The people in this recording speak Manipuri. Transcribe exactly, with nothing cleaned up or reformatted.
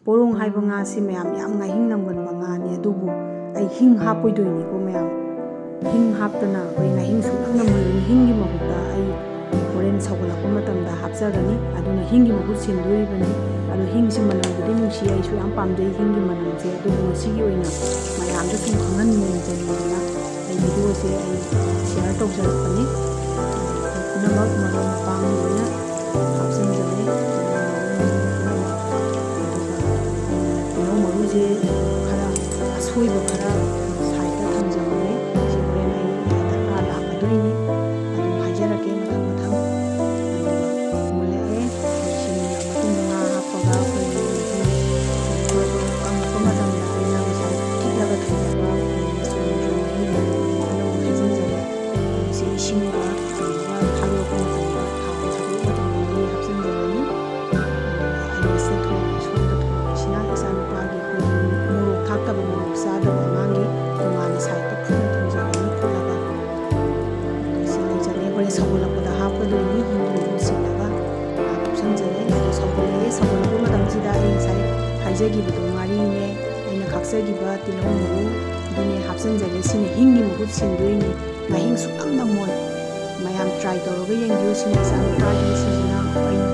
ꯄꯣꯔꯣꯡ ꯍꯥꯏꯕ ꯉꯥꯁꯤ ꯃꯌꯥꯝ ꯌꯥꯝ ꯉꯥꯍꯤꯡ ꯅꯝꯒꯟꯕ ꯉꯥꯅꯤ, ꯑꯗꯨꯕꯨ ꯑꯩ ꯍꯤꯡ ꯍꯥꯞꯄꯣꯏꯗꯣꯏꯅꯤꯀꯣ ꯃꯌꯥꯝ꯫ ꯍꯤꯡ ꯍꯥꯞꯇꯅ ꯑꯩꯈꯣꯏ ꯉꯥꯍꯤꯡ ꯁꯨꯡꯅꯝ ꯅꯝꯃꯣꯏꯗꯣꯏꯅꯤ꯫ ꯍꯤꯡꯒꯤ ꯃꯍꯨꯠꯇ ꯑꯩ ꯍꯣꯔꯦꯟ ꯁꯧꯒꯠꯂꯛꯄ ꯃꯇꯝꯗ ꯍꯥꯞꯆꯒꯅꯤ꯫ ꯑꯗꯨꯅ ꯍꯤꯡꯒꯤ ꯃꯍꯨꯠ ꯁꯤꯟꯗꯣꯔꯤꯕꯅꯤ꯫ ꯑꯗꯣ ꯍꯤꯡꯁꯤ ꯃꯅꯝꯕꯨꯗꯤ ꯅꯨꯡꯁꯤ, ꯑꯩꯁꯨ ꯌꯥꯝ ꯄꯥꯝꯖꯩ ꯍꯤꯡꯒꯤ ꯃꯅꯝꯁꯦ꯫ ꯑꯗꯨꯕꯨ ꯉꯁꯤꯒꯤ ꯑꯣꯏꯅ ꯃꯌꯥꯝꯗ ꯁꯨꯝ ꯈꯪꯍꯟꯅꯤꯡꯗꯅ ꯑꯩ ꯚꯤꯗꯤꯑꯣꯁꯦ ꯑꯩ ꯁꯤꯌꯥꯔ ꯇꯧꯖꯔꯛꯄꯅꯤ꯫ ꯄꯨꯝꯅꯃꯛ ꯃꯔꯣꯏ ꯃꯄꯥꯡ ꯂꯣꯏꯅ ꯍꯥꯞꯆꯤꯟꯖꯔꯦ꯫ ꯄꯨꯝꯅꯃꯛ, ꯑꯗꯨꯒ ꯇꯤꯜꯍꯧ ꯃꯔꯨꯁꯦ ꯈꯔ ꯑꯁꯣꯏꯕ ꯈꯔ ꯁꯥꯏꯗꯇ ꯊꯝꯖꯕꯅꯦ꯫ ꯁꯤ ꯍꯣꯔꯦꯟ ꯑꯩ ꯗꯔꯀꯥꯔ ꯂꯥꯛꯀꯗꯣꯏꯅꯤ꯫ ꯑꯗꯨꯝ ꯍꯥꯏꯖꯔꯛꯀꯦ ꯃꯊꯪ ꯃꯊꯪ꯫ ꯑꯗꯨꯒ ꯃꯨꯜꯂꯛꯑꯦ꯫ ꯁꯤ ꯃꯨꯜꯂꯛꯑ ꯃꯇꯨꯡꯗ ꯉꯥ ꯍꯥꯞꯄꯒ ꯑꯩꯈꯣꯏꯒꯤ ꯃꯍꯤ ꯀꯪꯉꯛꯄ ꯃꯇꯝꯗ ꯑꯩꯅ ꯉꯁꯥꯏ ꯊꯤꯠꯂꯒ ꯊꯝꯖꯕ ꯑꯩꯈꯣꯏꯒꯤ ꯃꯆꯨ ꯃꯆꯨ ꯃꯍꯤ ꯃꯌꯥꯝ ꯑꯗꯨꯝ ꯍꯩꯖꯤꯟꯖꯔꯦ꯫ ꯁꯤ ꯏꯁꯤꯡꯒ ꯀꯩꯅꯣꯒ ꯊꯥꯗꯣꯛꯄ ꯃꯇꯝꯗ, ꯊꯥꯎ ꯊꯥꯗꯣꯛꯄ ꯃꯇꯝꯗ ꯃꯍꯤ ꯍꯥꯞꯆꯤꯟꯖꯔꯅꯤ꯫ ꯑꯗꯨꯒ ꯑꯩꯅ ꯁꯤ ꯊꯣꯡꯉꯤ, ꯁꯣꯝꯗ ꯊꯣꯡꯉꯤꯁꯤꯅ ꯏꯆꯥꯅꯨꯄꯥꯒꯤ ꯑꯩꯈꯣꯏꯒꯤ ꯃꯣꯔꯣꯛ ꯊꯥꯛꯇꯕ, ꯃꯣꯔꯣꯛ ꯆꯥꯗꯕ ꯑꯉꯥꯡꯒꯤ ꯇꯣꯉꯥꯟꯅ ꯁꯥꯏꯠꯇ ꯐꯨꯠꯂ ꯊꯝꯖꯕꯅꯤ, ꯐꯨꯠꯂꯒ꯫ ꯑꯗꯨꯒ ꯁꯤ ꯂꯩꯖꯔꯦ꯫ ꯍꯣꯔꯦꯟ ꯁꯧꯒꯠꯂꯛꯄꯗ ꯍꯥꯞꯀꯗꯣꯏꯅꯤ꯫ ꯍꯤꯡꯒꯤ ꯃꯍꯨꯠ ꯁꯤꯜꯂꯒ ꯍꯥꯞꯆꯤꯟꯖꯔꯦ꯫ ꯑꯗꯣ ꯁꯧꯒꯠꯂꯛꯑꯦ꯫ ꯁꯧꯒꯠꯂꯛꯄ ꯃꯇꯝꯁꯤꯗ ꯑꯩ ꯉꯁꯥꯏ ꯍꯥꯏꯖꯈꯤꯕꯗꯣ, ꯉꯥꯔꯤꯅꯦ, ꯑꯩꯅ ꯈꯥꯛꯆꯈꯤꯕ ꯇꯤꯜꯍꯧ ꯃꯔꯨ, ꯑꯗꯨꯅꯦ ꯍꯥꯞꯆꯤꯟꯖꯔꯦ꯫ ꯁꯤꯅ ꯍꯤꯡꯒꯤ ꯃꯍꯨꯠ ꯁꯤꯟꯗꯣꯏꯅꯤ꯫ ꯉꯥꯍꯤꯡ ꯁꯨꯡꯅꯝ ꯅꯝꯃꯣꯏ꯫ ꯃꯌꯥꯝ ꯇ꯭ꯔꯥꯏ ꯇꯧꯔꯒ ꯌꯦꯡꯕꯤꯌꯨ꯫ ꯁꯤꯅ ꯏꯆꯥꯅꯨꯄꯥꯒꯤ, ꯁꯤꯁꯤꯅ ꯑꯩꯅ